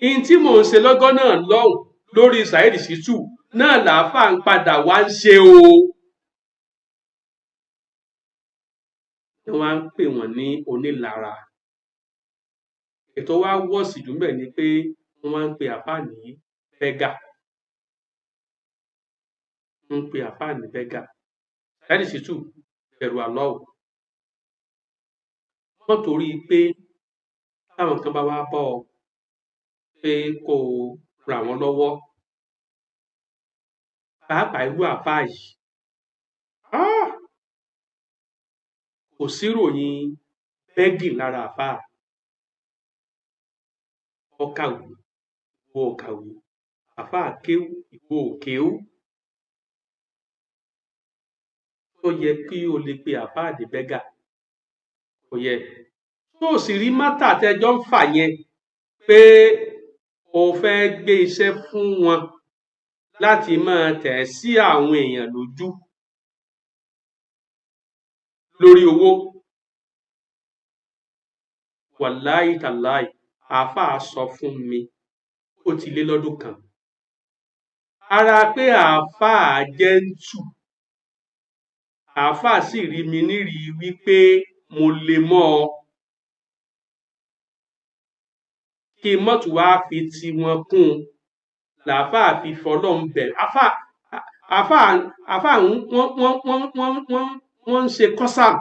Ihun tí mò ń ṣe lọ́gọ́ náà lọ́hùn lórí Saheed Shittu náà làáfàá ń padà wá ń ṣe o. Ni wọ́n á ń pè wọ́n ní onílara. Ètò wa wọ́ọ̀sì jù ńbẹ̀ ni pé wọ́n wá ń pe àfáà ní bẹ́gà. Ń pe àfáà ní bẹ́gà. Saheed Shittu, bẹ̀rù Allah o. Mọ́ torí pé táwọn kan bá wá bá ọ pé kó o ràn wọ́n lọ́wọ́, pàápàá irú àfáà yìí, kò síròyìn begging lára àfáà. Ó kàwé, ìwọ ò kàwé. Àfáà kéwú, ìwọ ò kéwú. Tó yẹ kí o lè pe àfáà ní bẹ́gà, kò yẹ. Tó o sì rí mátà tẹjọ́ ń fà yẹn pé o fẹ́ gbé iṣẹ́ fún wọn láti máa tẹ̀ sí àwọn èèyàn lójú lórí owó. Wàláì tàláì, àáfàá sọ fún mi ó ti lé lọ́dún kan. Ara pé àáfàá gentle, àáfàá sì rí mi nírìí wípé mo lè mọ́ ọ. Kí n mọ́ tún wá fi tiwọn kún un làáfàá fi fọlọ́run bẹ̀. Àáfàá àáfàá àáfàá wọ́n ń ṣe kọ́sàm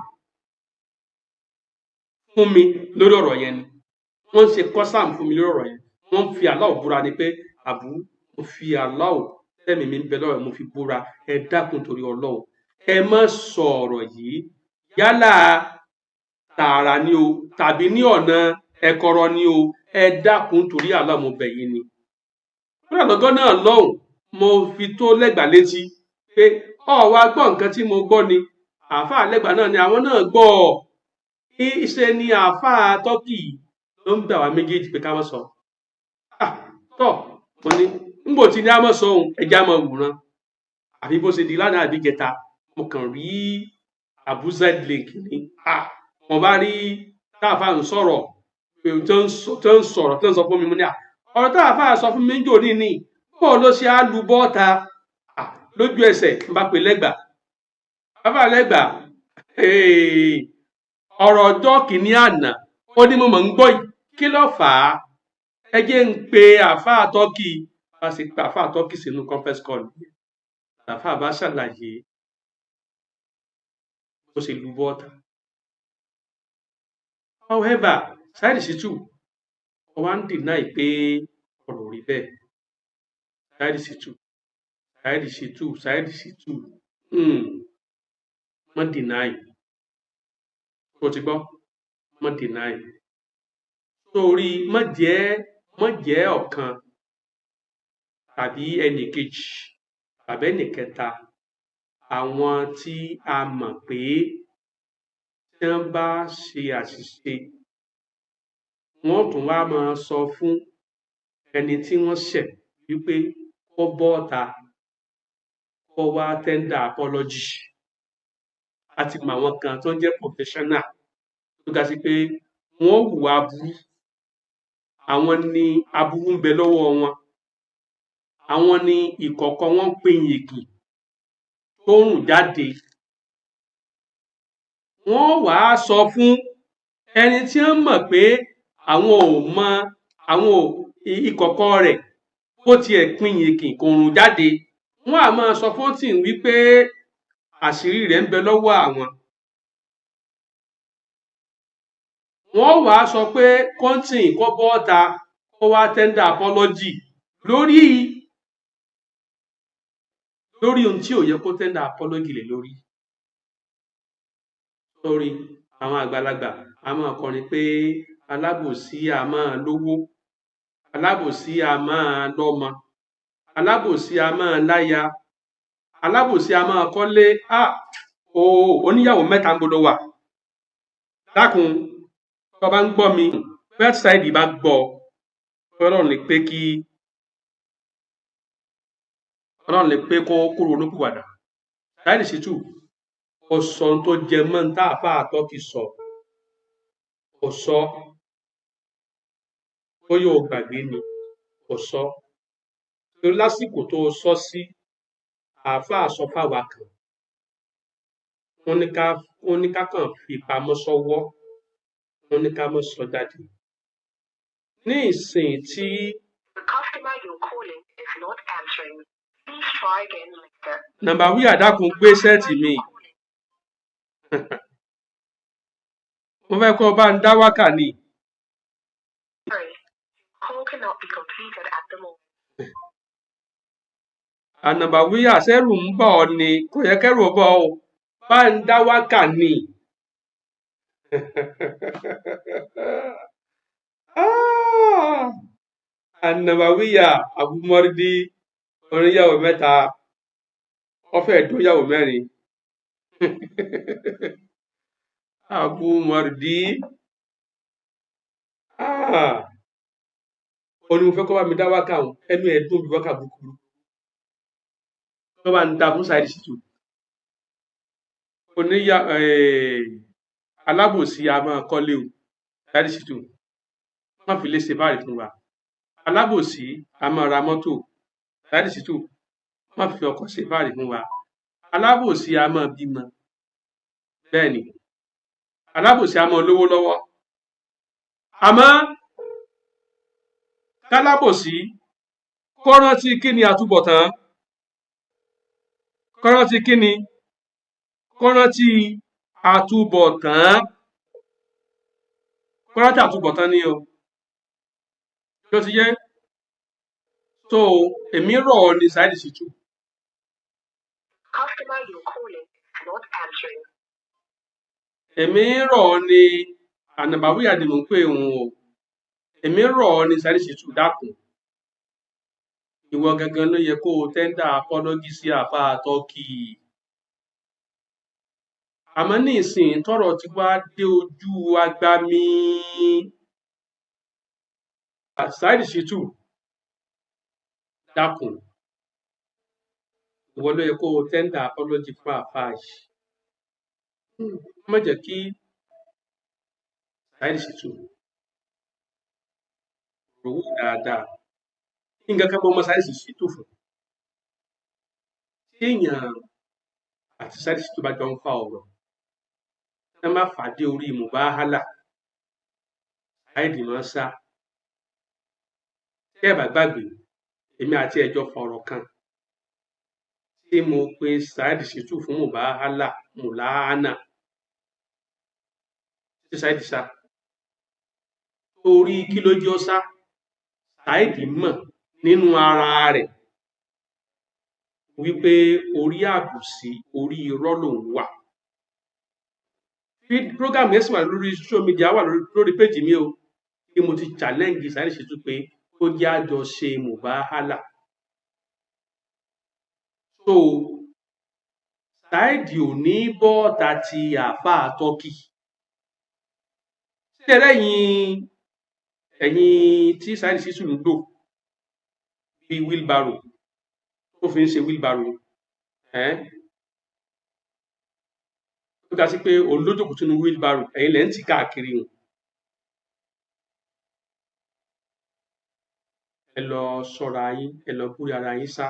fún mi lórí ọ̀rọ̀ yẹn ni. Wọ́n ń ṣe kọ́sàm fún mi lórí ọ̀rọ̀ yẹn. Wọ́n ń fi Allah búra ni pé àbú, mo fi Allah tẹ́mi mi ń bẹ lọ́rọ̀, mo fi búra, ẹ dákun torí Ọlọ́run. Ẹ má sọ ọ̀rọ̀ yìí yálà tààrà ni o tàbí ní ọ̀nà ẹ̀kọ́rọ̀ ni o, ẹ dákun torí Allah mo bẹ̀ yín ni. Kódà lọ́gọ́ náà lọ́hùn, mo fi tó lẹ́gbàá létí pé ọ̀ wá gbọ́ nǹkan tí mo gbọ́ ni. Àáfàá lẹ́gbàá náà ni àwọn náà gbọ́ ọ. Ìṣe ni àáfàá Tọ́kì ló ń gbà wá méjèèjì pé ká má sọ. Tọ́ mo ní ngbò tí ní a mọ̀ sọ òun, ẹja mọ̀ wòran. Àbí bó ṣe di lánàá àbí ìjẹta, mo kàn rí Abu Zaid link ni. Mo bá rí táàfáà ń sọ̀rọ̀, tó ń sọ̀rọ̀, tó ń sọ fún mi, mo ní ọ̀rọ̀ táàfáà sọ fún mi ń jò ní ní bó ló ṣe á lu bọ́ta lójú ẹsẹ̀ ń bá pè lẹ́gbàá. Bàbá lẹ́gbàá, ọ̀rọ̀ ọjọ́ kìíní àná ó ní mo mọ̀ ń gbọ́ yìí, kí ló fà á? Ẹ jẹ́ ń pe àáfàá Tọ́kì. Bá ṣe pe àáfàá Tọ́kì sínú conference call nìyẹn. Àáfàá bá ṣàlàyé bó ṣe lu bọ́ta. However, Saheed Shittu, ó wá ń deny pé ọ̀rọ̀ ò rí bẹ́ẹ̀. Saheed Shittu, Saheed Shittu, Saheed Shittu, má deny. Tó ti gbọ́, má deny. Torí má jẹ́ ọ̀kan tàbí ẹnì kejì tàbí ẹnì kẹta àwọn tí a mọ̀ pé tí wọ́n bá ṣe àṣìṣe, wọ́n ó tún wá máa sọ fún ẹni tí wọ́n ṣẹ̀ wípé kó bọ́ta kó wá tender apology. A ti mọ àwọn kan tó ń jẹ́ professional tó ga sí pé wọ́n ó hùwà aburú, àwọn ni aburú ń bẹ lọ́wọ́ wọn, àwọn ni ìkọ̀kọ̀ wọn pin yìgì tó rùn jáde. Wọ́n wàá sọ fún ẹni tí wọ́n mọ̀ pé àwọn ò mọ àwọn ò ìkọ̀kọ̀ rẹ̀ bó tiẹ̀ pin yìgì kò rùn jáde, wọ́n á máa sọ fún tì wípé àṣírí rẹ̀ ń bẹ lọ́wọ́ àwọn. Wọ́n wàá sọ pé kọ́ńtìn kó bọ́ta kó wá tender apology lórí ohun tí ò yẹ kó tender apology lé lórí. Sórí àwọn àgbàlagbà a máa kọrin pé alábòsí a máa lówó, alábòsí a máa lọ́mọ, alábòsí a máa láya, alábòsí a máa kọ́lé. Oníyàwó mẹ́ta ń gbọdọ̀ wà. Dákun, tó bá ń gbọ́ mi, bẹ́ẹ̀ Saheed bá gbọ́, Ọlọ́run lè pé kí Ọlọ́run lè pé kó kúrò ronúpìwàdà. Saheed Shittu, ó sọ ohun tó jẹ mọ́ ní tá àáfàá Tọ́kì sọ, ó sọ ó yóò gbàgbé ni. Kò sọ. Torí lásìkò tó o sọ sí, àáfàá sọ fáwa kan. Wọ́n ní ká kàn fi pamọ́ sọ́wọ́. Wọ́n ní ká má sọ jáde. Ní ìsìn tí The customer you're calling is not answering. Please try again later. Nàmbàwíyà dákun gbé set mi. Mo fẹ́ kó o bá ń dá wákà ni. Sorry, call cannot be completed at the moment. Ànàbàwíyà sẹ́rù ń bà ọ́ ni, kò yẹ kẹ́rù ó bà ọ́ o. Bá ń dá wákà ni. Ah! Ànàbàwíyà Àbúmọ́rídí oníyàwó mẹ́ta, ó fẹ́ dóyàwó mẹ́rin. Àbúmọ́rídí. Ah! Ó ní mo fẹ́ kó bá mi dá wákà o, ẹnu ẹ̀ dùn bí wákà burúkú. Tó bá ń da fún Saheed Shittu. Oníyà alábòsí a máa kọ́lé o. Saheed Shittu, má fi lè ṣe báyìí fún wa. Alábòsí a máa ra mọ́tò. Saheed Shittu, má fi ọkọ̀ ṣe báyìí fún wa. Alábòsí a máa bímọ. Bẹ́ẹ̀ ni, alábòsí a máa lówó lọ́wọ́. Àmọ́ kálábòsí kó rántí kí ni àtúbọ̀tán, kó rántí kí ni, kó rántí àtúbọ̀tán, kó rántí àtúbọ̀tán ni o. Ló ti yẹ? So èmi rọ̀ ọ́ ní Saheed Shittu. Customer you're calling is not answering. Èmi rọ̀ ọ́ ní Ànàbàwíyà ni mò ń pè òun o. Èmi rọ̀ ọ́ ní Saheed Shittu, dákun. Ìwọ gangan ló yẹ kó o tender apology sí àáfàá Tọ́kì. Àmọ́ ní ìsìn tọ́rọ̀ ti wá dé ojú agbami. Saheed Shittu, dákun. Ìwọ ló yẹ kó o tender apology fún àáfàá yìí. Má jẹ́ kí Saheed Shittu rówó dáadáa. Nǹkan kan mọ́ ọmọ Saheed Shittu fún. Tí èèyàn àti Saheed Shittu bá jọ ń fa ọ̀rọ̀, tí wọ́n bá fà á dé orí mubahala, Saheed máa ń sá. Tẹ́ ẹ̀ bá gbàgbé, èmi àti ẹ̀ jọ fa ọ̀rọ̀ kan tí mo pe Saheed Shittu fún mubahala mùláánà. Tí Saheed sá. Torí kí ló jẹ́ ó sá? Saheed mọ̀ nínú ara rẹ̀ wípé orí àbòsí, orí irọ́ lòun wà. Program yẹn sì wà lórí social media, wà lórí page mi o, kí mo ti challenge Saheed Shittu pé kó jẹ́ àjọ ṣe mubahala. So Saheed ò ní bọ́ọ̀ta ti àáfàá Tọ́kì. Ṣé ẹlẹ́yin ẹ̀yin tí Saheed Shittu ń lò bíi wheelbarrow tó fi ń ṣe wheelbarrow ẹ́ ó ga sí pé òun ló jókòó sínú wheelbarrow, ẹ̀yin lẹ́ ń tì káàkiri hùn. Ẹ lọ ṣọ́ra yín, ẹ lọ búrí ara yín sá.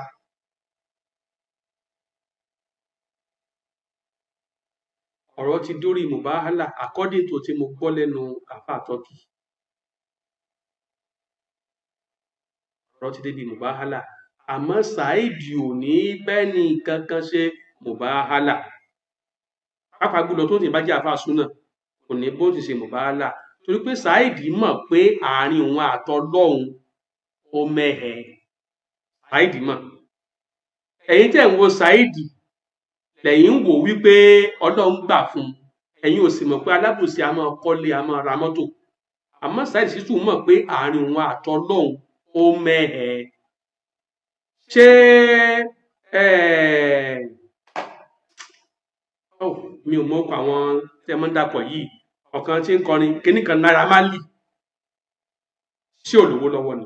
Ọ̀rọ̀ ti dórí mubahala according to tí mo gbọ́ lẹ́nu àáfàá Tọ́kì. Ọ̀rọ̀ ti débi mubahala. Àmọ́ Saheed ò ní bẹ́ni kankan ṣe mubahala. Pàápàá jùlọ tó ti bá jẹ́ àáfàá súnà, kò ní bó ti ṣe mubahala. Torí pé Saheed mọ̀ pé àárín òun àtọlọ́hun ó mẹ́hẹ. Saheed mọ̀. Ẹ̀yin tẹ́ ń wo Saheed lẹ́yìn ń wò wípé Ọlọ́run gbà fún un. Ẹ̀yin ò sì mọ̀ pé alábòsí a máa kọ́lé, a máa ra mọ́tò. Àmọ́ Saheed Shittu mọ̀ pé àárín òun àtọlọ́hun ó mẹ́hẹ. Ṣé mi ò mọ orúkọ àwọn tí ẹ máa ń dàpọ̀ yìí. Ọ̀kan tí ń kọrin kinní kan Naira Marley, ṣé ò lówó lọ́wọ́ ni?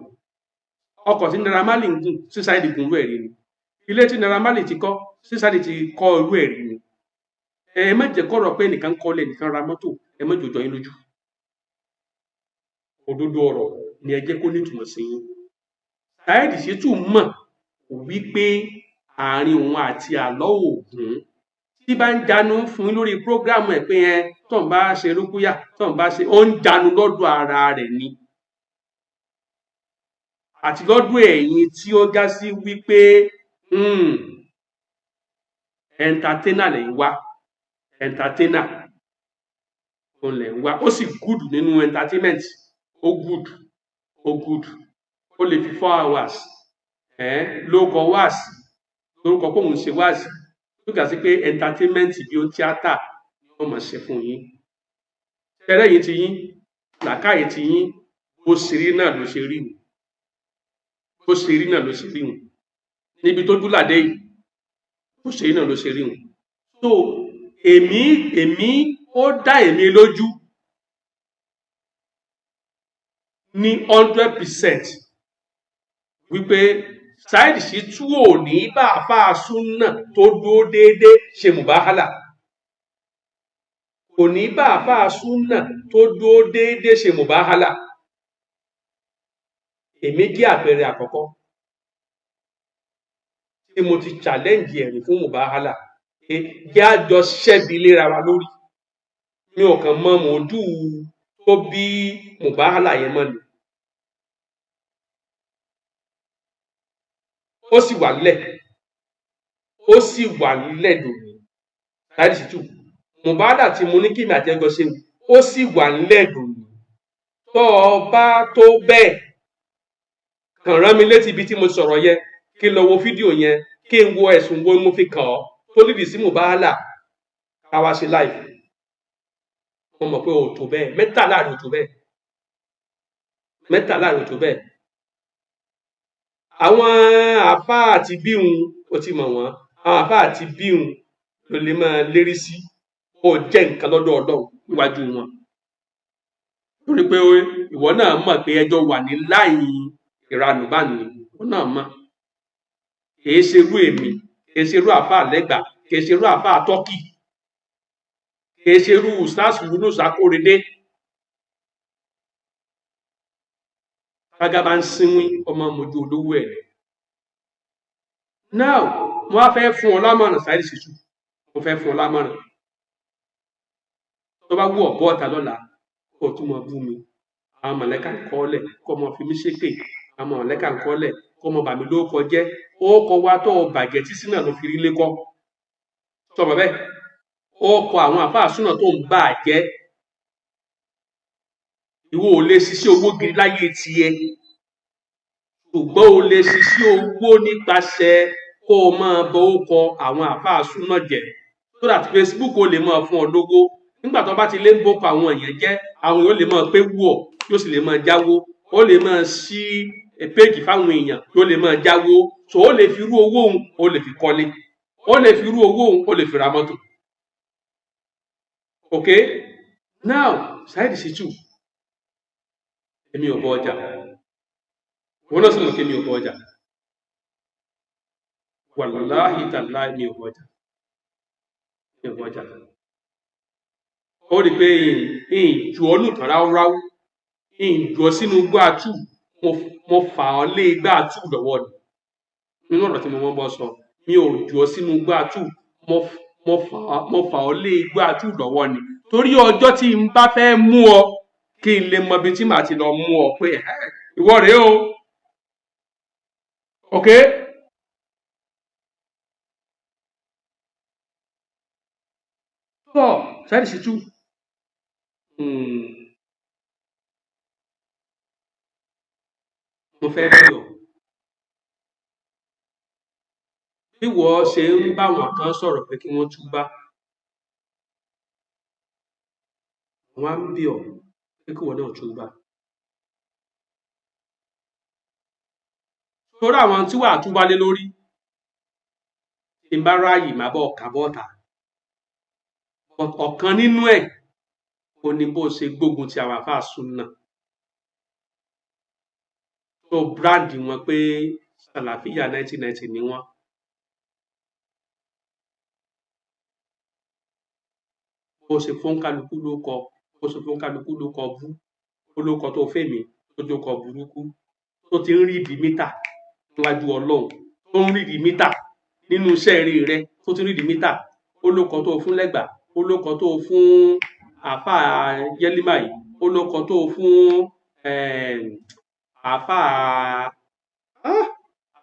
Ọkọ̀ tí Naira Marley ń gùn, sí Saheed gun irú ẹ̀ rí ni? Ilé tí Naira Marley ti kọ́, sí Saheed ti kọ́ irú ẹ̀ rí ni? Ẹ má jẹ́ kọ́rọ̀ pé ẹnìkan kọ́lé, ẹnìkan ra mọ́tò, ẹ má jòjọ́ yín lójú. Òdodo ọ̀rọ̀ ni ẹ jẹ́ kó nítumọ̀ sí yín. Saheed Shittu mọ̀ wípé àárín òun àti àlọ́ ògún tí bá ń jánu fún yín lórí prógrámù ẹ̀ pé ẹ tó ń bá ṣe rúkúyà, tó ń bá ṣe, ó ń jánu lọ́dọ̀ ara rẹ̀ ni àti lọ́dọ̀ ẹ̀yin tí ó já sí wípé entertainer lẹ̀ ń wá, entertainer òun lẹ̀ ń wá. Ó sì good nínú entertainment, ó good, ó good. Ó lè fi 4 hours lórúkọ wáàsí, lórúkọ pé òun ṣe wáàsí, tó ga sí pé entertainment bí ó tíátà ni wọ́n máa ṣe fún yín. Tẹ́lẹ̀ yìí ti yín, làákàyè ti yín, bó ṣe rí náà ló ṣe rí hùn, bó ṣe rí náà ló ṣe rí hùn, níbi tó dúlàdé yìí, bó ṣe rí náà ló ṣe rí hùn. So èmi ó dá èmi lójú ní 100% wípé Saheed Shittu ò ní bá àáfàá súnà tó dúró déédéé ṣe mùbáhálà, kò ní bá àáfàá súnà tó dúró déédéé ṣe mùbáhálà. Èmi jẹ́ àpẹẹrẹ àkọ́kọ́ tí mo ti challenge ẹ̀rìn fún mùbáhálà pé jẹ́ àjọ ṣẹ́bi léra wa lórí. Mi ò kàn mọ mòódù tó bí mùbáhálà yẹn mọ́ ni. Ó sì wà nílẹ̀, ó sì wà nílẹ̀ dòní. Saheed Shittu, mùbáhálà tí mo ní kí mi àti ẹjọ́ ṣe, ó sì wà nílẹ̀ dòní. Tó o bá tó bẹ́ẹ̀, kàn rán mi létí ibi tí mo sọ̀rọ̀ yẹn, kí n lọ wo fídíò yẹn, kí n wo ẹ̀sùn wo mo fi kàn ọ́ tó lìdí sí mùbáhálà, ká wá ṣe live. Mo mọ̀ pé o tó bẹ́ẹ̀, mẹ́tàlá rẹ̀ ò tó bẹ́ẹ̀, mẹ́tàlá rẹ̀ ò tó bẹ́ẹ̀. Àwọn àáfàá àti bíhun, o ti mọ̀ wọ́n, àwọn àáfàá àti bíhun ló lè máa lérí sí kó o jẹ́ nǹkan lọ́dọ̀ Ọlọ́run níwájú wọn. Torí pé ìwọ náà mọ̀ pé ẹjọ́ wà ní láì ìranù bá ní, ìwọ náà mọ̀. Kìí ṣerú èmi, kìí ṣerú àáfàá Lẹ́gbà, kìí ṣerú àáfàá Tọ́kì, kìí ṣerú Ustaz Yunus Akórèdé. Tágá bá ń sínwín, ọmọ mojú olówó ẹ̀ ni. Now, mo wá fẹ́ fún ọ lámọ̀ràn, Saheed Shittu, mo fẹ́ fún ọ lámọ̀ràn. Tó bá wù ọ́ bọ́ ọ̀tá lọ́la, kó o tún mọ bú mi. Àwọn mọ̀lẹ́kà ń kọ́ lẹ̀, kó o mọ fi mí ṣépè. Àwọn mọ̀lẹ́kà ń kọ́ lẹ̀, kó o mọ bà mí lórúkọ jẹ́. Ó kọ wa tó o bàjẹ́ tí sínà ló fi rí lé kọ́. Sọ bàbá ẹ̀, ó kọ àwọn àfáà súnà tó ń bà á jẹ́. Ìwọ ò lè ṣiṣẹ́ owó gidi láyé tiẹ̀, ṣùgbọ́n o lè ṣiṣẹ́ owó nípasẹ̀ kó o máa bọ orúkọ àwọn àfáà súnà jẹ́, so that Facebook ó lè máa fún ọ lówó. Nígbà tó bá ti lé ń bókọ àwọn èèyàn jẹ́, àwọn èèyàn lè máa pé wù ọ́, yóò sì lè máa jáwó. Ó lè máa ṣí péèjì fáwọn èèyàn, yóò lè máa jáwó. So ó lè fi irú owó òun, ó lè fi kọ́lé, ó lè fi irú owó òun, ó lè fi ra mọ́tò. Okay, now Saheed Shittu, èmi ò bọ ọjà, wọn náà sì mọ̀ pé mi ò bọ ọjà. Wàláhì tàláhì, mi ò bọ ọjà, mi ò bọ ọjà. Ó rí i pé ìjù ọ́ nù tán ráúráú, ìjù ọ́ sínú igbó àtù, mo fà ọ́ lé igbá àtù lọ́wọ́ ni. Nínú ọ̀rọ̀ tí mo mọ́ bọ́ sọ, mi ò jù ọ́ sínú igbó àtù, mo fà ọ́ lé igbó àtù lọ́wọ́ ni. Torí ọjọ́ tí n bá fẹ́ mú ọ, kí n lè mọ ibi tí màá ti lọ mú ọ pé ìwọ rèé o. Ok? Tọ́ Saheed Shittu, mo fẹ́ bí ọ. Bí wọ́n ṣe ń bá àwọn kan sọ̀rọ̀ pé kí wọ́n túbá, wọ́n á ń bí ọ pé kí wọ́n náà túbá. Torí àwọn tí wàá túbá lé lórí, tí n bá ráàyè máa bọ́ ọkà bọ́ta. Ọ̀kan nínú ẹ̀ ò ní bó ṣe gbógun ti àwọn àfáà súnà tó brand wọn pé sàlàfíà 1990 ni wọ́n. Bó ṣe fún kálukú ló kọ, bó ṣe fún kálukú ló kọ bú, ó ló kọ tó fèmí tó jó kọ burúkú tó ti ń rí ìdí mítà. Níwájú Ọlọ́run tó ń read meter nínú iṣẹ́ eré rẹ, tó ti ń read meter, ó lóko tó fún lẹ́gbàá, ó lóko tó fún àáfàá yẹ́límà yìí, ó lóko tó fún àáfàá,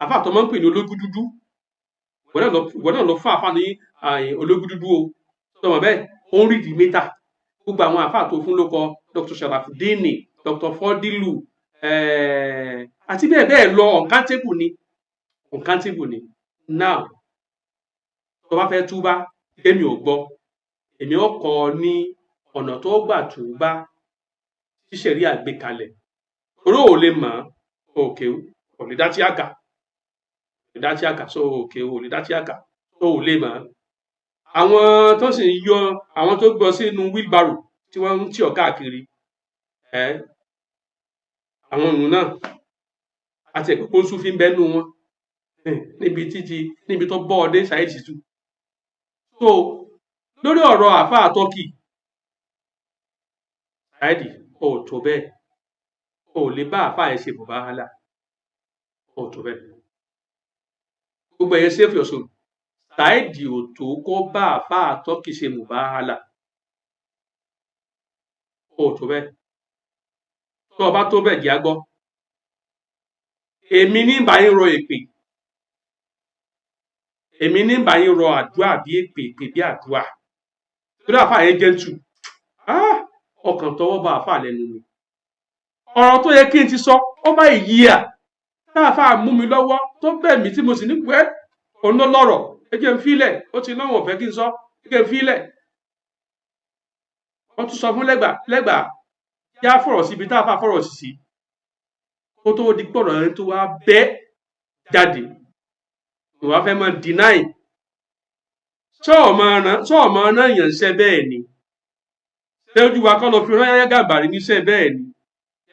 àáfàá tó máa ń pè ní ológun dúdú. Ìwọ náà lọ fún àáfàá ní ológun dúdú o, sọmọ bẹ́ẹ̀. Ó ń read meter gbogbo àwọn àáfàá tó fún lóko, Dr. Sharafudini, Dr. Fọdílù, àti bẹ́ẹ̀ bẹ́ẹ̀ lọ. Uncountable ni, uncountable ni. Now, tó bá fẹ́ túbá, kémi ò gbọ́, èmi ó kọ́ ọ ní ọ̀nà tó gbà túbá tíṣẹ̀rí àgbékalẹ̀. Torí ò lè mọ̀ òkè, ò lè dá tí àkà, lè dá tí àkà so òkè, ò lè dá tí àkà tó ò lè mọ̀. Àwọn tó sì ń yọ àwọn tó gbọ́ sínú wheelbarrow tí wọ́n ń tì ọ́ káàkiri ẹ́, àwọn òun náà àti ẹ̀pẹ́ kó ń fi ń bẹ́nu wọn níbi títí níbi tó bọ́ ọ dé. Saheed Shittu, so lórí ọ̀rọ̀ àáfàá Tọ́kì, Saheed, ò tó bẹ́ẹ̀, ò lè bá àáfàá yẹn ṣe bùbáhálà, ò tó bẹ́ẹ̀. Gbogbo ẹ̀yẹ, save your soul. Saheed ò tó kó bá àáfàá Tọ́kì ṣe mùbáhálà, ò tó bẹ́ẹ̀. Tó o bá tó bẹ́ẹ̀, jẹ́ á gbọ́. Èmi ní bá yín rọ èpè, èmi ní bá yín rọ àdúrà bí èpè, èpè bí àdúrà, torí àáfàá yẹn gentle. Ọkàn tọwọ́ bá àáfàá lẹ́nu ni. Ọ̀rọ̀ tó yẹ kí n ti sọ ó bá ìyí à táàfàá mú mi lọ́wọ́ tó bẹ̀ mí, tí mo sì ní pẹ́ òun ló lọ́rọ̀, ẹ jẹ́ n fílẹ̀. Ó ti náwọn ọ̀fẹ́ kí n sọ, ẹ jẹ́ n fílẹ̀. Wọ́n tún sọ fún lẹ́gbàá lẹ́gbàá, yá fọ̀rọ̀ síbi táàfàá fọ̀rọ̀ sí sí kó tó di pọ̀rọ̀ ẹni tó wá bẹ́ jáde. Ìwà fẹ́ máa deny sọ́ọ̀mọ́ náà yàn ṣẹ́ bẹ́ẹ̀ ni. Ṣé ojú wa kọ́ lọ fi rán Yáyá Gàmbàrí níṣẹ́ bẹ́ẹ̀ ni?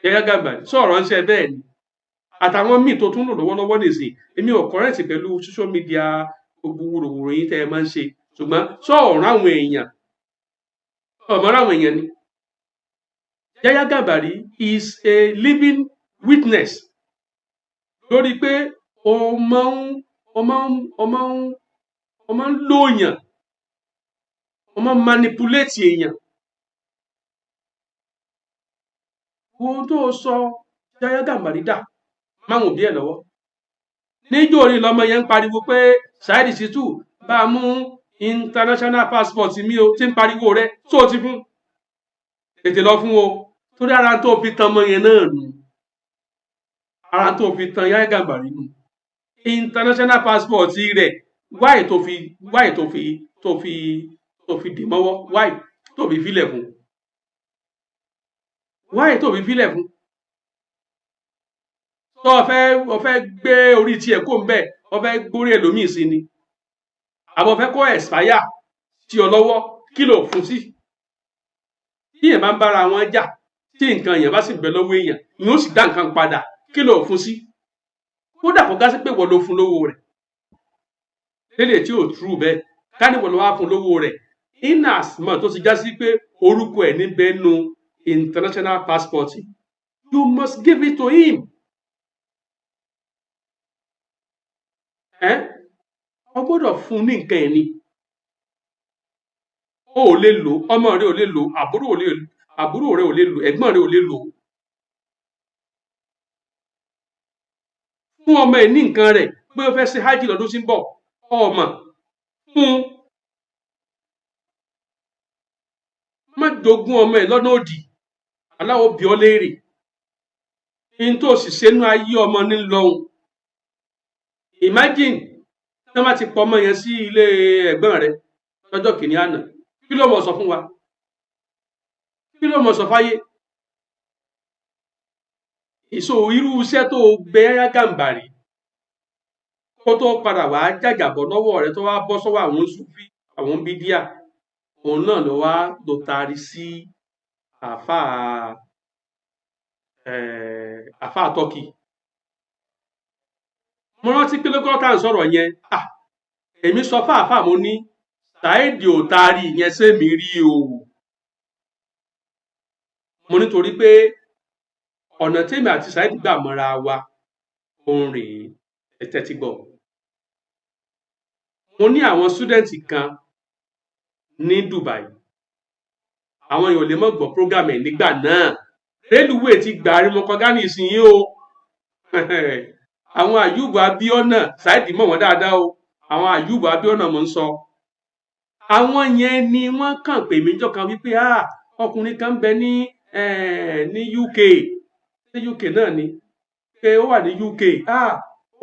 Yáyá Gàmbàrí sọ̀rọ̀ ńṣẹ́ bẹ́ẹ̀ ni, àtàwọn míì tó tún lò lọ́wọ́lọ́wọ́ nìsín. Èmi ò correct pẹ̀lú social media, gbogbo wúrowúro yín tẹ́ ẹ máa ń ṣe, ṣùgbọ́n sọ̀rọ̀ àwọn èèyàn, ọmọ àwọn èèyàn ni. Yáyá Gàmbàrí is a living witness lórí pé o máa ń lòyàn, o máa ń manipulate èèyàn. Ohun tó sọ Yáyá Gàmbàrí dà máwọn òbí ẹ̀ lọ́wọ́ níjó ní lọmọ yẹn ń pariwo pé Saheed Shittu bá a mú international passport mi o, tí ń pariwo rẹ tó o ti fún, tètè lọ fún o, torí ara tó fi tan ọmọ yẹn náà nù, ara tó fi tan Yáyá Gàmbàrí nù. International passport rẹ̀, why tó fi dè mọ́wọ́? Why tó fi filẹ̀ fún? Why tó fi filẹ̀ fún? Tó o fẹ́ gbé orí tiẹ̀ kó ń bẹ̀, o fẹ́ gbórí ẹlòmíì sí ni, àbọ̀ fẹ́ kó expire sí ọ lọ́wọ́? Kí ló fún sí? Tí èèyàn bá ń bára wọn jà, tí nǹkan èèyàn bá sì bẹ lọ́wọ́ èèyàn, ìyẹn ó sì dá nǹkan padà. Kí ló fún sí? Kódà kó gá sí pé wọ́n ló fún lówó rẹ̀ lédè tí ò true bẹ́ẹ̀, ká ní wọ́n ló wá fún lówó rẹ̀, in as much tó ti já sí pé orúkọ ẹ̀ níbẹ̀ nu international passport, you must give it to him. Ẹ ọ gbọ́dọ̀ fún ní nǹkan ẹ̀ ni. O ò lè lò, ọmọ rẹ ò lè lò, àbúrò rẹ ò lè lò, ẹ̀gbọ́n rẹ ò lè lò. Fún ọmọ ẹ̀ ní nǹkan rẹ̀ pé ó fẹ́ ṣe hajj lọ́dún tí ń bọ̀, ọmọ fún un, má jogún ọmọ ẹ̀ lọ́nà òdì. Aláwọ̀ bí ọ léèrè ní tó sì ṣe nú ayé ọmọ ní lọ́hùn. Imagine tí wọ́n bá ti pọ̀ ọmọ yẹn sí ilé ẹ̀gbọ́n rẹ̀ lọ́jọ́ kìíní àná, kí ló mọ̀ sọ fún wa? Kí ló mọ̀ sọ fáyé? Ìṣó irú iṣẹ́ tó gbé Yáyá Gàmbàrí kó tó padà wàá jàjàbọ́ lọ́wọ́ rẹ̀, tó wá bọ́ sọ́wọ́ àwọn Súfí, àwọn bídíà, òun náà ló wá ló taari sí àáfàá àáfàá Tọ́kì. Mo rántí pé lọ́gọ́ tá à ń sọ̀rọ̀ yẹn, èmi sọ fáàfáà, mo ní Saheed ò taari ìyẹn sẹ́mi rí o. Mo nítorí pé ọ̀nà tèmi àti Saheed gbà mọ́ra wa òun rèé. Ẹ tẹ́tí gbọ́. Mo ní àwọn student kan ní Dubai, àwọn èèyàn ò lè mọ̀ gbọ́ program ẹ̀ nígbà náà. Rélùwé ti gbà arímọkọgá ní ìsinyìí o. Àwọn Àyùbá Abíọ́nà, Saheed mọ̀ wọ́n dáadáa o. Àwọn Àyùbá Abíọ́nà mò ń sọ. Àwọn yẹn ni wọ́n kàn pè mí jọ́ kan wípé, ah, ọkùnrin kan ń bẹ ní UK, ní UK náà ni pé ó wà ní UK. Ah,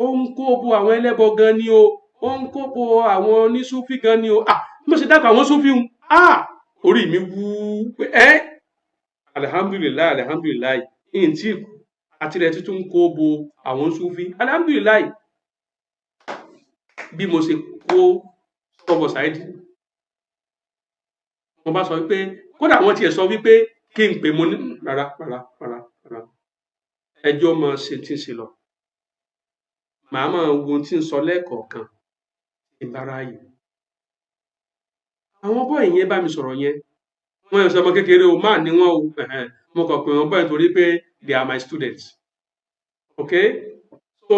ó ń kó bo àwọn ẹlẹ́bọ gan ni o, ó ń kó bo àwọn onísúfì gan ni o. Ah, mo ṣe dákọ̀ àwọn súfì ń, ah, orí mi wú pé ẹ́, alihamdulilayi, alihamdulilayi, ìyìn tí kù àti rẹ̀ tuntun ń kó bo àwọn súfì, alihamdulilayi. Bí mo ṣe kó sọ́wọ́ Saheed, mo bá sọ wípé, kódà wọ́n tiẹ̀ sọ wípé kí n pè, mo ní rárá, rárá, rárá, rárá, ẹjọ́ máa ṣe tí ń ṣe lọ, màá máa wo ohun tí ń sọ lẹ́ẹ̀kọ̀ọ̀kan tí ń bá ráàyè. Àwọn boy yẹn bá mi sọ̀rọ̀ yẹn, wọ́n yẹn sọ ọmọ kékeré o, máà ní wọ́n o. Mo kàn pè wọ́n boy torí pé they are my students, okay? So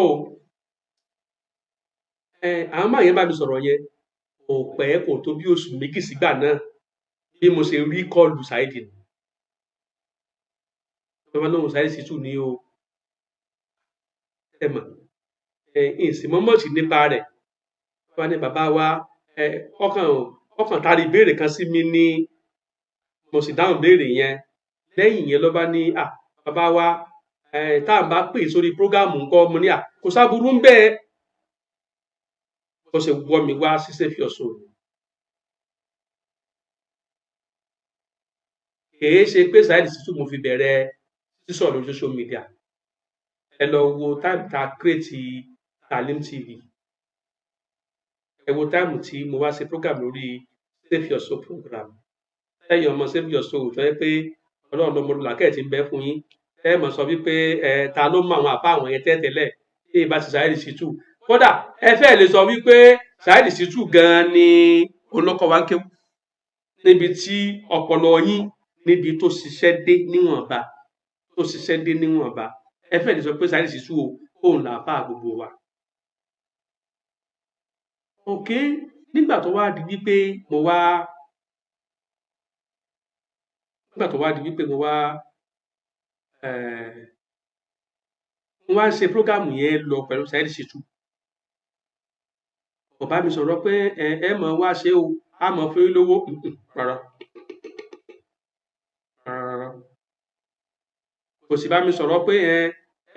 àwọn máà yẹn bá mi sọ̀rọ̀ yẹn, kò pẹ́, kò tó bí oṣù 2 sígbà náà, bí mo ṣe rí call Saheed nù. Bàbá lóhùn Saheed Shittu ní o. Ẹ mọ̀ ẹ, ìsìn mọ́mọ́sí nípa rẹ̀. Bàbá ní bàbá wa, ẹ ọkàn tari ìbéèrè kan sí mi ní, mo sì dáhùn ìbéèrè yẹn. Lẹ́yìn yẹn ló bá ní, à, bàbá wa, ẹ tá à ń bá pè sórí program ńkọ́? Mo ní, à, kò sáburú ń bẹ́ẹ̀. Bó ṣe wọ́ mi wá sí Save Your Soul. Kìí ṣe pé Saheed Shittu mo fi bẹ̀rẹ̀ sísọ̀rọ̀ lórí social media. Ẹ lọ wo time tá a create Talim TV, ẹ wo time tí mo wá ṣe program lórí Save Your Soul program. Lẹ́yìn ọmọ Save Your Soul tó yẹ pé Ọlọ́run ló mọ olùlàkẹ́ tí ń bẹ fún yín, ẹ mọ̀ sọ wípé ẹ ta ló mọ àwọn àbá àwọn yẹn tẹ́tẹ́lẹ̀ tí ì bá ti Saheed Shittu. Kódà ẹ fẹ́ lè sọ wípé Saheed Shittu gan-an ni olókọ́ wa ń kéwú, níbi tí ọpọlọ yín, níbi tó ṣiṣẹ́ dé níwọ̀nba, tó ṣiṣẹ́ dé níwọ̀nba, ẹ fẹ́ lè sọ pé Saheed Shittu o, òun là bá gbogbo wa. Ok, nígbà tó wá di wípé mo wá, nígbà tó wá di wípé mo wá ń ṣe program yẹn lọ pẹ̀lú Saheed Shittu, kò bá mi sọ̀rọ̀ pé ẹ mọ̀ wá ṣe o, á mọ̀ fún yín lówó, rárá, rárá. Kò sì bá mi sọ̀rọ̀ pé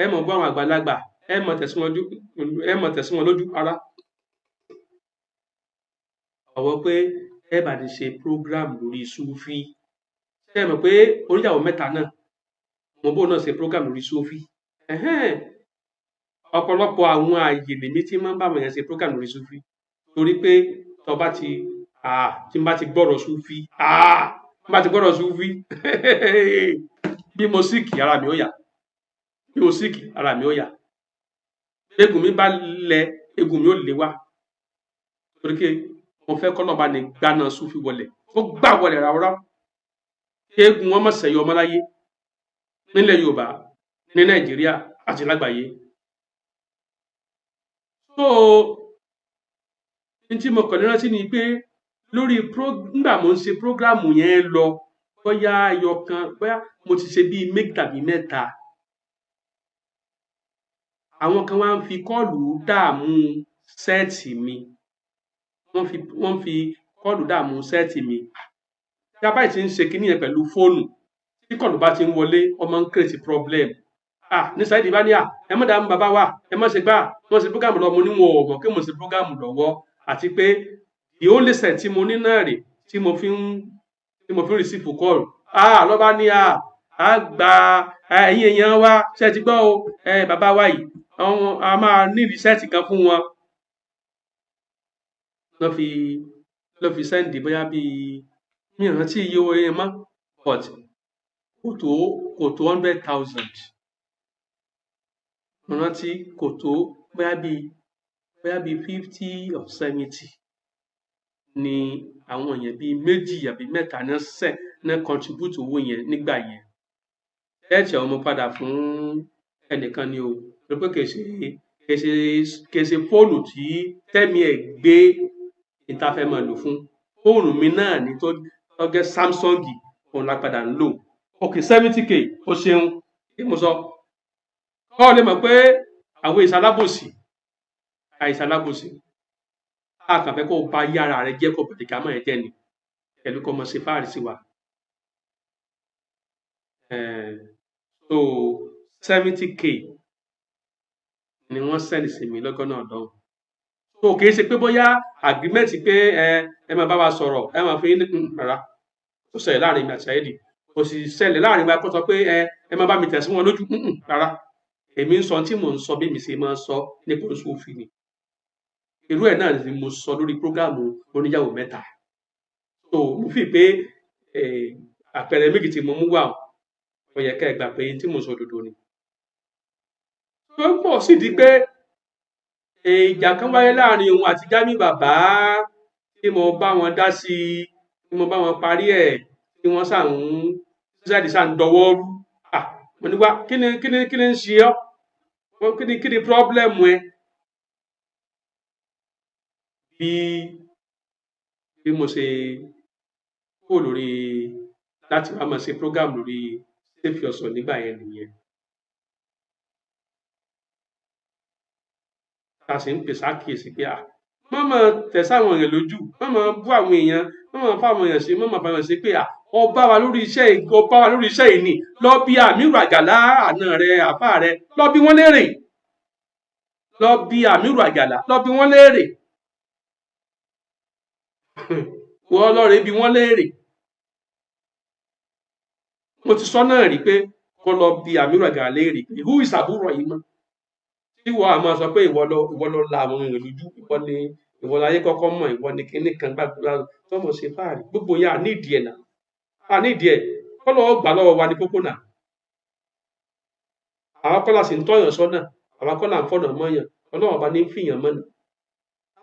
ẹ mọ̀ bọ́ àwọn àgbàlagbà, ẹ mọ̀ tẹ̀sí wọn lójú, ẹ mọ̀ tẹ̀sí wọn lójú, rárá. Ọ̀wọ́ pé ẹ bá ti ṣe program lórí Sufi, ṣé ẹ mọ̀ pé oníyàwó mẹ́ta náà mo bóun náà ṣe program lórí Sufi. Ọ̀pọ̀lọpọ̀ àwọn ààyè lèmi tí máa ń bá àwọn èèyàn ṣe program lórí Sufi, torí pé tó bá ti, tí n bá ti gbọ́rọ̀ Sufi, tí n bá ti gbọ́rọ̀ Sufi, bí mo síkì ara mi ó yá, bí mo síkì ara mi ó yá, egun mi bá lẹ, egun mi ó lé wá, torí pé mo fẹ́ kọ́ lọ́ba ní gbaná Sufi wọlé, kó gbà wọlé ráúráú, kí egun wọn má ṣẹ̀yọ ọmọ láyé nílẹ̀ Yorùbá, ní Nàìjíríà àti lágbàáyé. So n tí mo kàn ní rántí ni pé lórí nígbà mo ń ṣe program yẹn lọ, bóyá ẹyọ kan, bóyá mo ti ṣe bíi méjì tàbí mẹ́ta, àwọn kan wá ń fi call dààmú set mi, wọ́n fi call dààmú set mi. Tí a bá ti ń ṣe kinní yẹn pẹ̀lú fóònù, tí call bá ti ń wọlé, ó máa ń create problem. Ah, ní Saheed bá ní, à, ẹ má dààmú bàbá wa, ẹ má ṣe gbà, wọ́n ṣe program lọ. Mo ní wọn ò mọ̀ pé mo ṣe program lọ́wọ́, àti pé the only set tí mo ní náà rè tí mo fi ń receive call. Ah, lọ́ba ní, à á gba ẹ̀yin èèyàn wa, ṣe ti gbọ́ o, ẹ bàbá wa yìí, àwọn a máa ní set kan fún wọn. Lọ́ fi send bóyá bíi, mi ò rántí iye owó yẹn mọ́, but kò tó 100,000. Mo rántí kò tó bóyá bíi 50 or 70 ni àwọn èèyàn bíi méjì àbí mẹ́ta náà sẹ̀ náà contribute owó yẹn nígbà yẹn. Set ọ̀hún mo padà fún ẹnìkan ni o, torí pé kì í ṣe Kèsè kèsè fóònù tí tẹ́mi ẹ̀ gbé ìtafẹ́ máa lò fún fóònù mi náà ní tó jẹ́ Samsung, òun la padà ń lò. Ok, 70K, o ṣeun. Kí mo sọ kọ́ ọ lè mọ̀ pé àwọn ìsalábòsí àìsàlábòsí, a kàn fẹ́ kó o bá yára rẹ jẹ́, kó o bàtìkà mọ́ ẹ jẹ́ ni pẹ̀lú kó o mọ̀ ṣe fáàrí sí wa. So 70K ni wọ́n send sí mi lọ́gọ́ náà lọ́hùn. So kì í ṣe pé bóyá agreement pé ẹ máa bá wa sọ̀rọ̀, ẹ máa fi rárá, ó ṣẹlẹ̀ láàrin mi àti Saheed, kò sì ṣẹlẹ̀ láàrin wa kó sọ pé ẹ máa bá mi tẹ̀sí wọn lójú. Rárá, èmi ń sọ tí mò ń sọ bí mi ṣe máa ń sọ nípa oṣù òfin ni. Irú ẹ̀ náà ni mo sọ lórí program oníyàwó mẹ́ta. So mo fi pé àpẹẹrẹ méjì tí mo mú wá, ó yẹ ká ẹ gbà pé tí mo sọ òdodo ni. Tó ń pọ̀ sì di pé ìjà kan wáyé láàrin òun àti Jamiu bàbá, tí mo bá wọn dá sí i, tí mo bá wọn parí ẹ̀, tí wọ́n sà ń ṣáàdì sà ń dọwọ́ rú. Ah, mo ní wá, kí ni ń ṣe ọ́? Kí ni problem ẹ? Bí mo ṣe kúrò lórí láti wá máa ṣe program lórí Save Your Soul nígbà yẹn nìyẹn. Tá a sì ń pè sákìyèsí pé à má máa tẹ̀ sáwọn èèyàn lójú, má máa bú àwọn èèyàn, má máa fáwọn èèyàn sí, má máa fáwọn èèyàn sí pé à ọba wa lórí iṣẹ́, ọba wa lórí iṣẹ́ yìí ni. Lọ bí Àmírù Àjàlá àna rẹ, àfáà rẹ, lọ bí wọ́n léèrè. Lọ bí Àmírù Àjàlá, lọ bí wọ́n léèrè. Wọ́n lọ́ọ̀rẹ́ bí wọ́n léèrè. Mo ti sọ náà rí pé kó lọ bí Àmírù Àjàlá léèrè pé who is àbúrò yìí mọ́ tí wọ́n á máa sọ pé ìwọ lọ la àwọn èèyàn lójú, ìwọ ni, ìwọ láyé kọ́kọ́ mọ̀, ìwọ ni kíní kan gbàgbọ́ tó mọ̀ ṣe fáàrí gbogbo yẹn. À nídìí ẹ̀ náà, à nídìí ẹ̀, kọ́ lọ́wọ́ gbà lọ́wọ́ wa ní kókó náà. Àwọn kọ́lá sì ń tọ́yàn sọ́nà, àwọn kọ́lá ń fọ̀nà mọ́yàn, Ọlọ́run bá ní fìyàn mọ́nà.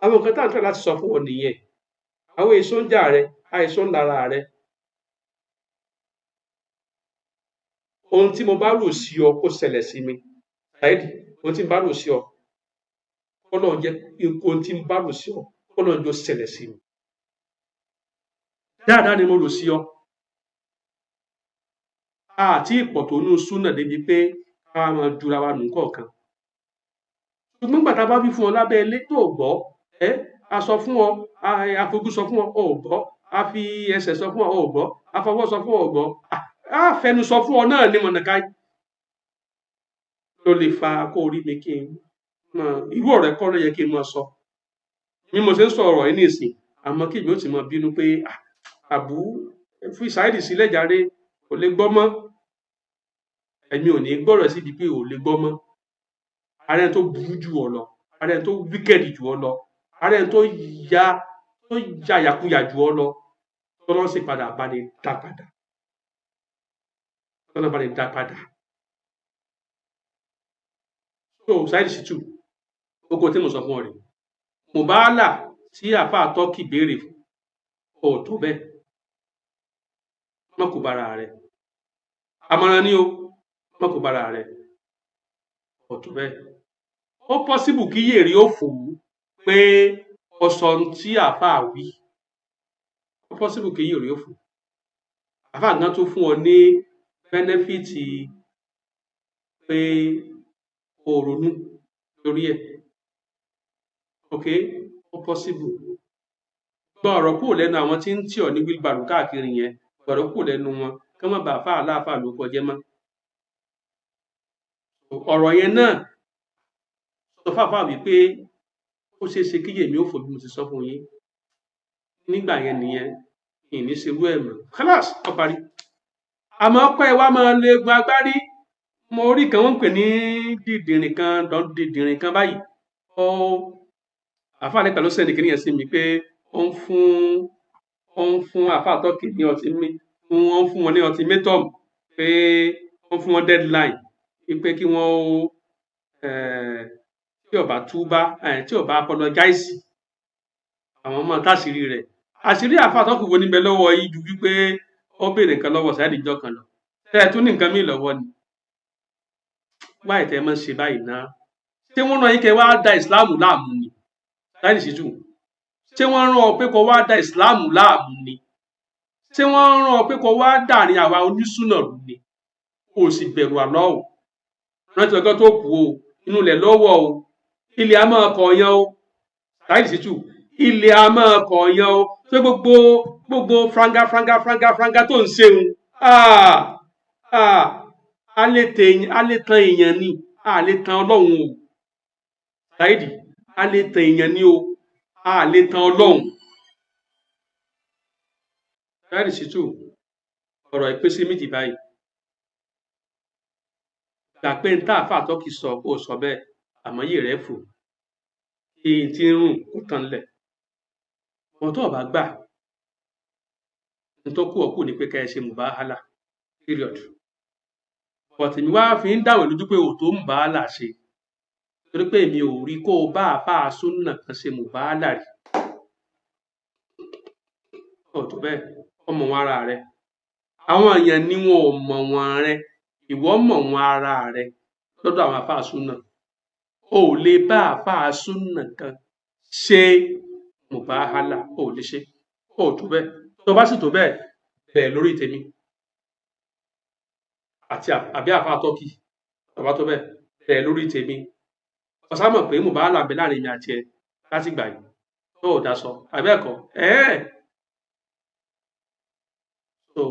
Àwọn nǹkan tá à ń tọ́ láti sọ fún wọn nìyẹn. Àwọn èso ń jà rẹ, àìsàn ń lára rẹ. Ohun tí mo bá rò sí ọ kó ṣẹlẹ̀ sí mi, Saheed. Ohun tí mo bá rò sí ọ, kọ́lọ́run jẹ́, ohun tí mo bá rò sí ọ, kọ́lọ́run jọ ṣẹlẹ̀ sí mi. Dáadáa ni mo rò sí ọ. Àti ìpọ̀ tó nú súnà débi pé ká máa jura wa nù kọ̀ọ̀kan. Ṣùgbọ́n gbàtà bá wí fún ọ lábẹ́ ilé tó gbọ́, ẹ a sọ fún ọ, a fojú sọ fún ọ, ò gbọ́, a fi ẹsẹ̀ sọ fún ọ, ò gbọ́, a fọwọ́ sọ fún ọ, ò gbọ́, a fẹnu sọ fún ọ náà ní mọ̀nàká ló lè fa kó rí mi kí n mọ irú ọ̀rẹ́ kọ́ ló yẹ kí n máa sọ. Bí mo ṣe ń sọ ọ̀rọ̀ yìí nìsín, àmọ́ kí èmi ó ti máa bínú pé àbú fi Saheed sílẹ̀ jàre, kò lè gbọ́ mọ́. Ẹ̀mi ò ní gbọ́rọ̀ síbi pé ò lè gbọ́ mọ́. Ara ẹni tó burú jù ọ lọ, ara ẹni tó wíkẹ̀dì jù ọ lọ, ara ẹni tó ya yàkuyà jù ọ lọ, tọ́lọ́ sì padà bá ní dá padà, tọ́lọ́ bá ní dá padà. So Saheed Shittu, gbogbo tí mo sọ fún ọ rèé, mùbáálà tí àáfàá tọ́kì béèrè fún ò tó bẹ́ẹ̀, má kó bára rẹ̀. Àmọ̀ràn ni o, má kó bára rẹ̀, ò tó bẹ́ẹ̀. Ó possible kí yèrè ó fò ó pé ọsọ tí àáfàá wí. Ó possible kí yèrè ó fò. Àáfàá gan tó fún ọ ní benefit pé o ronú lórí ẹ̀. Ok, ó possible. Gba ọ̀rọ̀ kúrò lẹ́nu àwọn tí ń tì ọ́ ní wheelbarrow káàkiri yẹn, gba ọ̀rọ̀ kúrò lẹ́nu wọn kí wọ́n má bàa fáà láàfáà ló kọjá mọ́. Ọ̀rọ̀ yẹn náà sọ fáfáà wípé ó ṣeé ṣe kí yèmí ó fò bí mo ti sọ fún yín nígbà yẹn nìyẹn, ìní ṣerú ẹ̀ mọ́. Khalas, ó parí. Àmọ́ ọkọ ẹ wá máa lo egun agbárí. Mo rí kan wọ́n ń pè ní dìdìrìn kan, dìdìrìn kan báyìí. Ó àfáà nípa ló sẹ́ni kìnìyàn sí mi pé ó ń fún àfáà tọ́kì ní ọtí mi, ó ń fún wọn ní ultimatum pé ó ń fún wọn deadline wípé kí wọ́n ó tí ó bá túbá, tí ó bá apologize, àwọn ọmọ táṣìírí rẹ̀. Àṣírí àfáà tọ́kì wo níbẹ̀ lọ́wọ́ yìí ju wípé ó béèrè nǹkan lọ́wọ́ Saheed ìjọ kan lọ. Tẹ́ ẹ tún ní nǹkan míì lọ́wọ́ ni. Wáyé tẹ́ ẹ máa ń ṣe báyìí náà. Ṣé wọ́n rán yín kẹ́ wá da ìsìláàmù láàmú ni? Saheed Shittu, ṣé wọ́n rán ọ pé kó wá da ìsìláàmù láàmú ni? Ṣé wọ́n rán ọ pé kó wá dàrin àwa onísùnà rú ni? O sì bẹ̀rù àlọ́ o. Rántí ọjọ́ tó kù o, inú ilẹ̀ lọ́wọ́ o, ilẹ̀ a máa kọ̀ yan o. Saheed Shittu, ilẹ̀ a máa kọ̀ yan o. Ṣé gbogbo gbogbo franga franga franga franga tó ń ṣeun, a lè tan èèyàn ni, a lè tan Ọlọ́run o. Saheed, a lè tan èèyàn ni o, a lè tan Ọlọ́run. Saheed Shittu, ọ̀rọ̀ ìpèsè méjì báyìí. Gbà pé n tá àáfàá tọ́kì sọ kó o sọ bẹ́ẹ̀, àmọ́ yìí rẹ̀ fò kí n ti ń rùn kó tán lẹ̀. Wọn tó bá gbà, n tó kú ọkù ni pé ká ẹ ṣe mùbáhálà, period. But èmi wá fi ń dáwọ̀ lójú pé òótọ́ mùbáhálà ṣe, torí pé èmi ò rí kó o bá àáfàá súnà kan ṣe mùbáhálà rí. Ọ̀tọ̀ bẹ́ẹ̀, ọmọ wọn ara rẹ. Àwọn èèyàn ni wọn ò mọ̀ wọn rẹ, ìwọ mọ̀ wọn ara rẹ lọ́dọ̀ àwọn àáfàá súnà. O ò lè bá àáfàá súnà kan ṣe mùbáhálà, o ò lè ṣe. O ò tó bẹ́ẹ̀. Tó bá sì tó bẹ́ẹ̀, bẹ́ẹ̀ lórí tèmi àti àbí àáfàá tọ́kì. Tó bá tó bẹ́ẹ̀, bẹ́ẹ̀ lórí tèmi. Ọ̀sá mọ̀ pé mùbáhálà ń bẹ láàrin mi àti ẹ láti gbà yìí tó ò dá sọ àbẹ́ẹ̀kọ́ ẹ̀ẹ́. So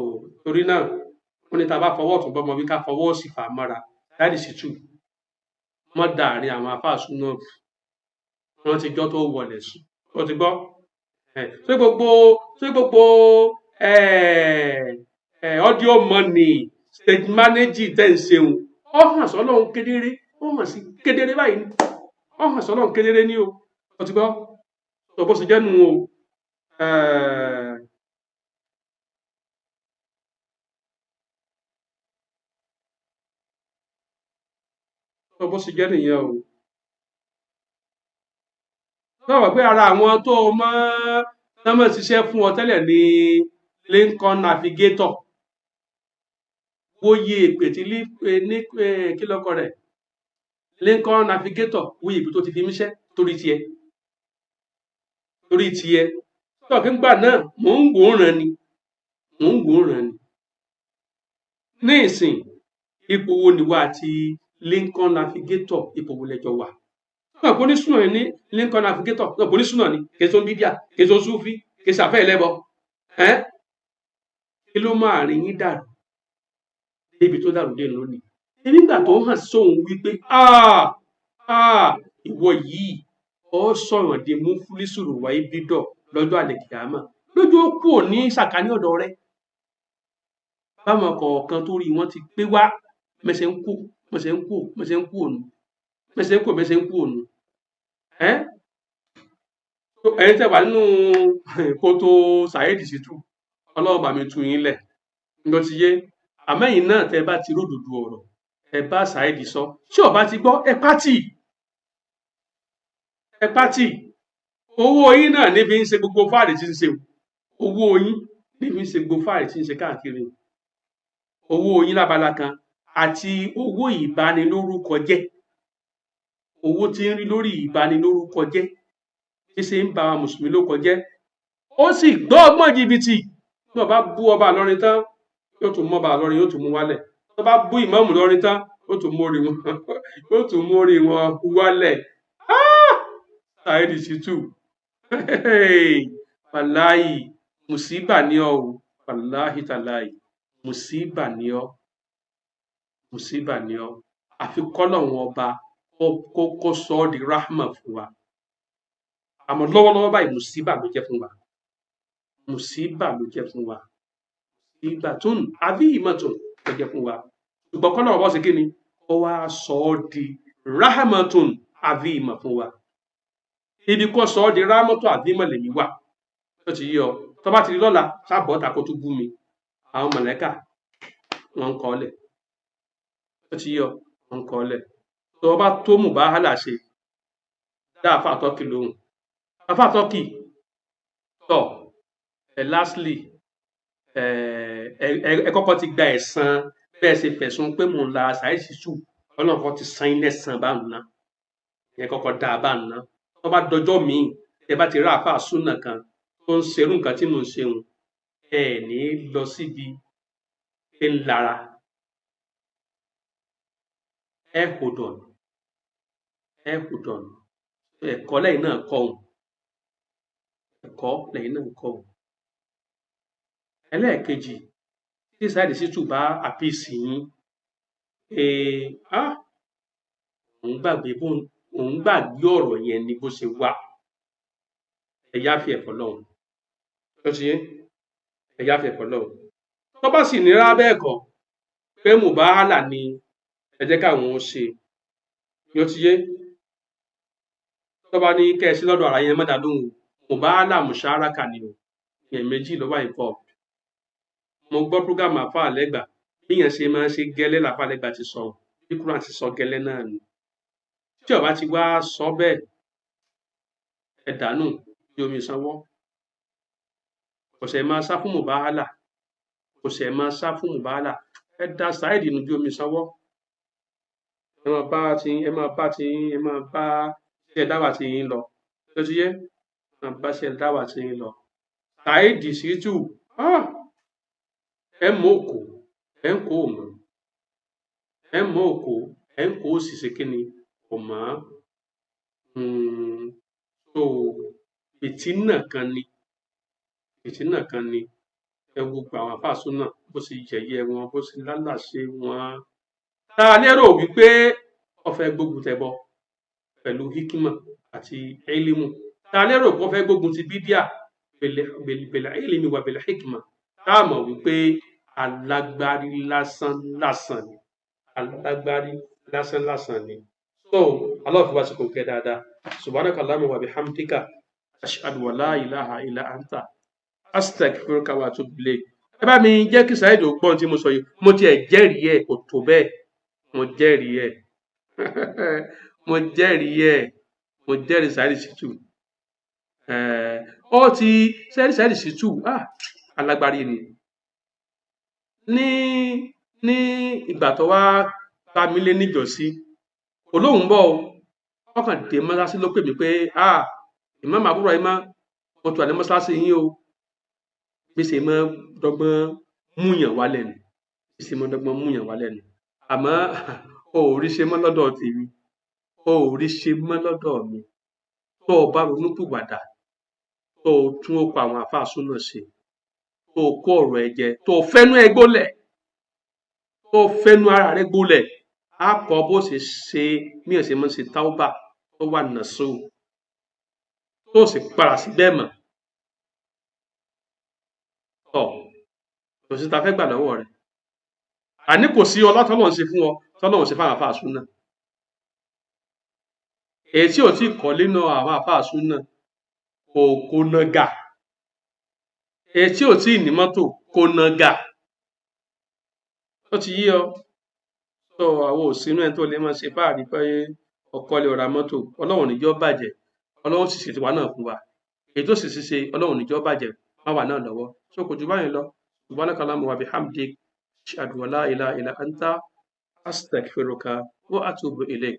torí náà, wọ́n ní tá a bá fọwọ́ ọ̀tún bọ́mọ wí, ká fọwọ́ òsì fà á mọ́ra. Saheed Shittu, mọ́ dàárín àwọn àáfàá súnà rú. Wọ́n ti jọ́ tó wọlé sùn. Ó ti gbọ́. Ṣé gbogbo audio money stage manager tẹ̀ ń ṣeun, ó hàn sọ́lọ́run kedere, ó hàn sí kedere báyìí ni, ó hàn sọ́lọ́run kedere ní o. Ó ti gbọ́. Tó bó ṣe jẹ́ nu o. Tó bó ṣe jẹ́ nìyẹn o. Sọ̀rọ̀ pé ara àwọn tó o mọ́ tán mọ́ ṣiṣẹ́ fún ọ tẹ́lẹ̀ ní Lincoln Navigator. Wòye èpè tí ní kí lọ́kọ rẹ̀ Lincoln Navigator, wòye èpè tó ti fi míṣẹ́ torí tiẹ̀, torí tiẹ̀. Sọ̀rọ̀ pé ńgbà náà mò ń wòran ni, mò ń wòran ni. Ní ìsìn, ipò wo nìwọ àti Lincoln Navigator, ipò wo lẹjọ wà? Sọ̀rọ̀ pé onísùnà ní Lincoln Navigator, sọ̀rọ̀ pé onísùnà ni, kì í ṣe oníbídíà, kì í ṣe onísúfí, kì í ṣe àfẹ́ ẹlẹ́bọ. Kí ló máa rìn yín dàrú débi tó dàrú dé lónìí? Nígbà tó hàn sóhun wípé ìwọ yìí ó sọ̀rọ̀ di múfúlísùrù wáyé bídọ̀ lọ́jọ́ àlèkìyámà, lójú ó kù ní sàkání ọ̀dọ̀ rẹ̀. Báwọn kọ̀ọ̀kan tó rí wọn ti pé wá mẹsẹ̀ ń kú, mẹsẹ̀ ń kú, mẹsẹ̀ ń kú ònu, mẹsẹ̀ ń kú, mẹsẹ̀ ń kú ònu. Ẹ̀yin tẹ́ wà nínú kòtò Saheed Shittu, Ọlọ́run bá mi tú yín lẹ̀. Ǹjọ́ ti yé. Àmọ́ ẹ̀yin náà tẹ́ bá ti ródòdó ọ̀rọ̀, ẹ bá Saheed sọ. Tí ó bá ti gbọ́, ẹ pátì. Ẹ pátì. Owó yín náà níbi ń ṣe gbogbo fáàrí tí ń ṣe o. Owó yín níbi ń ṣe gbogbo fáàrí tí ń ṣe káàkiri o. Owó yín lábala kan àti owó ìbanilórúkọ jẹ́. Owó tí ń rí lórí ìbanilórúkọ jẹ́. Bí ṣe ń ba àwọn mùsùlùmí lórúkọ jẹ́. Ó sì gbọ́ ọgbọ́n jìbìtì. Bí wọ́n bá bú ọba Ìlọrin tán, yóò tún mú ọba Ìlọrin, yóò tún mú wálẹ̀. Bí wọ́n bá bú ìmáàmù Ìlọrin tán, yóò tún mú orí wọn, yóò tún mú orí wọn wálẹ̀. Saheed Shittu. Wàláhì, mùsíbà ni ọ́ o. Wàláhì tàláhì, mùsíbà ni ọ́. Mùsíbà ni ọ́. Àfi kọ́lọ́hun ọba kó sọ ọ́ di rahma fún wa. Àmọ́ lọ́wọ́lọ́wọ́ báyìí, mùsíbà ló jẹ́ fún wa. Mùsíbà ló jẹ́ fún wa. Mùsíbà tún àbí ìmọ̀tún ló jẹ́ fún wa. Ṣùgbọ́n kọ́lọ́hun ọba ṣe kí ni? Ó wá sọ ọ́ di rahmatun àbí ìmọ̀ fún wa. Ibi kó sọ ọ́ di rahmatun àbí ìmọ̀ lèmi wà. Tó ti yé ọ. Tó bá ti di lọ́la, sábọ̀ ta kó tún bú mi. Àwọn mọ̀lẹ́kà wọ́n ń kọ́ lẹ̀. Tó ti yé ọ, wọ́n ń kọ́ lẹ̀. Tó bá tó mùbáhálà ṣe, dá àáfàá tọ́kì lóhùn. Àáfàá tọ́kì tọ̀ ẹ̀ lastly, ẹ kọ́kọ́ ti gba ẹ̀san bẹ́ẹ̀ ṣe fẹ̀sùn pé mò ń la Saheed Shittu. Ọlọ́run kan ti san yín lẹ́san báwọn náà. Ìyẹn kọ́kọ́ dá a bá ń ná. Tó bá dọjọ́ míì, tẹ bá ti rí àáfàá súnà kan tó ń ṣerú nǹkan tí mò ń ṣeun, ẹ ní lọ síbi pé ń lara. Ẹ hold on, ẹ hold on. Ẹ̀kọ́ lẹ́yìn náà kọ́ òun, ẹ̀kọ́ lẹ́yìn náà kọ́ òun. Ẹlẹ́ẹ̀kejì, tí Saheed Shittu bá àpíìsì yín pé òun gbàgbé, òun gbàgbé ọ̀rọ̀ yẹn ni bó ṣe wá, ẹ yááfì ẹ̀fọ́ lọ́hùn. Tó ti yé, ẹ yááfì ẹ̀fọ́ lọ́hùn. Tó bá sì nira bẹ́ẹ̀ kọ́ pé mùbáhálà ni, ẹ jẹ́ káwọn ó ṣe. Yóò ti yé. Tó bá ní kẹ́ ẹ sí lọ́dọ̀ ara yẹn, má dá lóhùn o. Mùbáhálà musharaka ni o, ìyẹn méjì ló wà involved. Mo gbọ́ program àfáà lẹ́gbà, bí yẹn ṣe máa ń ṣe gẹ́lẹ́ làfáà lẹ́gbà ti sọ, bí Quran ti sọ gẹ́lẹ́ náà ni. Tí ó bá ti wá sọ bẹ́ẹ̀, ẹ dànù bí omi ìsanwó. Kò sẹ̀ máa sá fún mùbáhálà, kò sẹ̀ máa sá fún mùbáhálà. Ẹ da Saheed nù bí omi ìsanwó. Ẹ máa bá ti, ẹ máa bá ti, ẹ máa bá iṣẹ́ dáwà tí yín lọ. Tó ti yé, ẹ máa bá iṣẹ́ dáwà tí yín lọ. Saheed Shittu, ẹ mú òkò, ẹ ń kó òmò, ẹ mú òkò, ẹ ń kó òsì ṣe kíni kò mọ́. So fìtínà kan ni, fìtínà kan ni. Ẹ wo gbogbo àwọn àfáà súnà, bó ṣe yẹ̀yẹ́ wọn, bó ṣe lálàṣe wọn. Tá a lérò wípé ó fẹ́ gbógun tẹbọ pẹ̀lú hikima àti elimu, tá a lérò pé ó fẹ́ gbógun ti bídíà bil ilmi wa bil hikma, tá a mọ̀ wípé alágbárí lásán lásán ni, alágbárí lásán lásán ni. So Allah fi wá sí kò kẹ́ dáadáa. Subhanaka Allahumma wa bihamdika, ashhadu wa la ilaha illa anta, astaghfiruka wa atubu ilayk. Ẹ bá mi jẹ́ kí Saheed ó gbọ́n tí mo sọ yìí. Mo tiẹ̀ jẹ́rìí ẹ̀, kò tó bẹ́ẹ̀. Mo jẹ́rìí ẹ̀, mo jẹ́rìí ẹ̀, mo jẹ́rìí Saheed Shittu. Ó ti Saheed Shittu, alágbárí ni. Ní ìgbà tó wá bá mi lé níjọ́sí, kò lóun bọ̀ o, ọkàn dé mọ́ṣáláṣí ló pè mí pé, ìmáàmù àbúrò ẹ̀ mọ́, mo tún wà ní mọ́ṣáláṣí yín o. Bí ṣe máa dọ́gbọ́n múyàn wálẹ̀ nù, bí ṣe máa dọ́gbọ́n múyàn wálẹ̀ nù. Àmọ́ o ò rí ṣe mọ́ lọ́dọ̀ tèmi, o ò rí ṣe mọ́ lọ́dọ̀ mi. Tó o bá ronúpìwàdà, tó o tún ó pa àwọn àfáà súnà ṣe, tó o kó ọ̀rọ̀ ẹ jẹ, tó o fẹ́nu ẹ gbólẹ̀, tó o fẹ́nu ara rẹ gbólẹ̀, á kọ́ bó ṣe ṣe mí ẹ̀ ṣe máa ṣe táúbà tó wà nàṣó, tó o sì padà sí bẹ́ẹ̀ mọ́. Tọ̀, kò sí ta fẹ́ gbà lọ́wọ́ rẹ̀. Àní kò sí ọlá tọ́lọ́run ṣe fún ọ tọ́lọ́run ṣe fáwọn àfáà súnà. Èyí tí ò tí kọ́lé náà àwọn àfáà súnà kò kò nàgà. Èyí tí ò tí ní mọ́tò kò nàgà. Ó ti yí ọ. So àwọn ò sínú ẹni tó lè máa ṣe fáàrí pé ọkọ lè ra mọ́tò. Ọlọ́run níjọ́ bàjẹ́. Ọlọ́run sì ṣe tiwa náà fún wa. Èyí tó sì ṣiṣe, Ọlọ́run níjọ́ bàjẹ́ má wà náà lọ́wọ́. So kò jù báyìí lọ. Subhanaka Allahumma wa bihamdik, ashhadu an la ilaha illa anta, astaghfiruka wa atubu ilayk.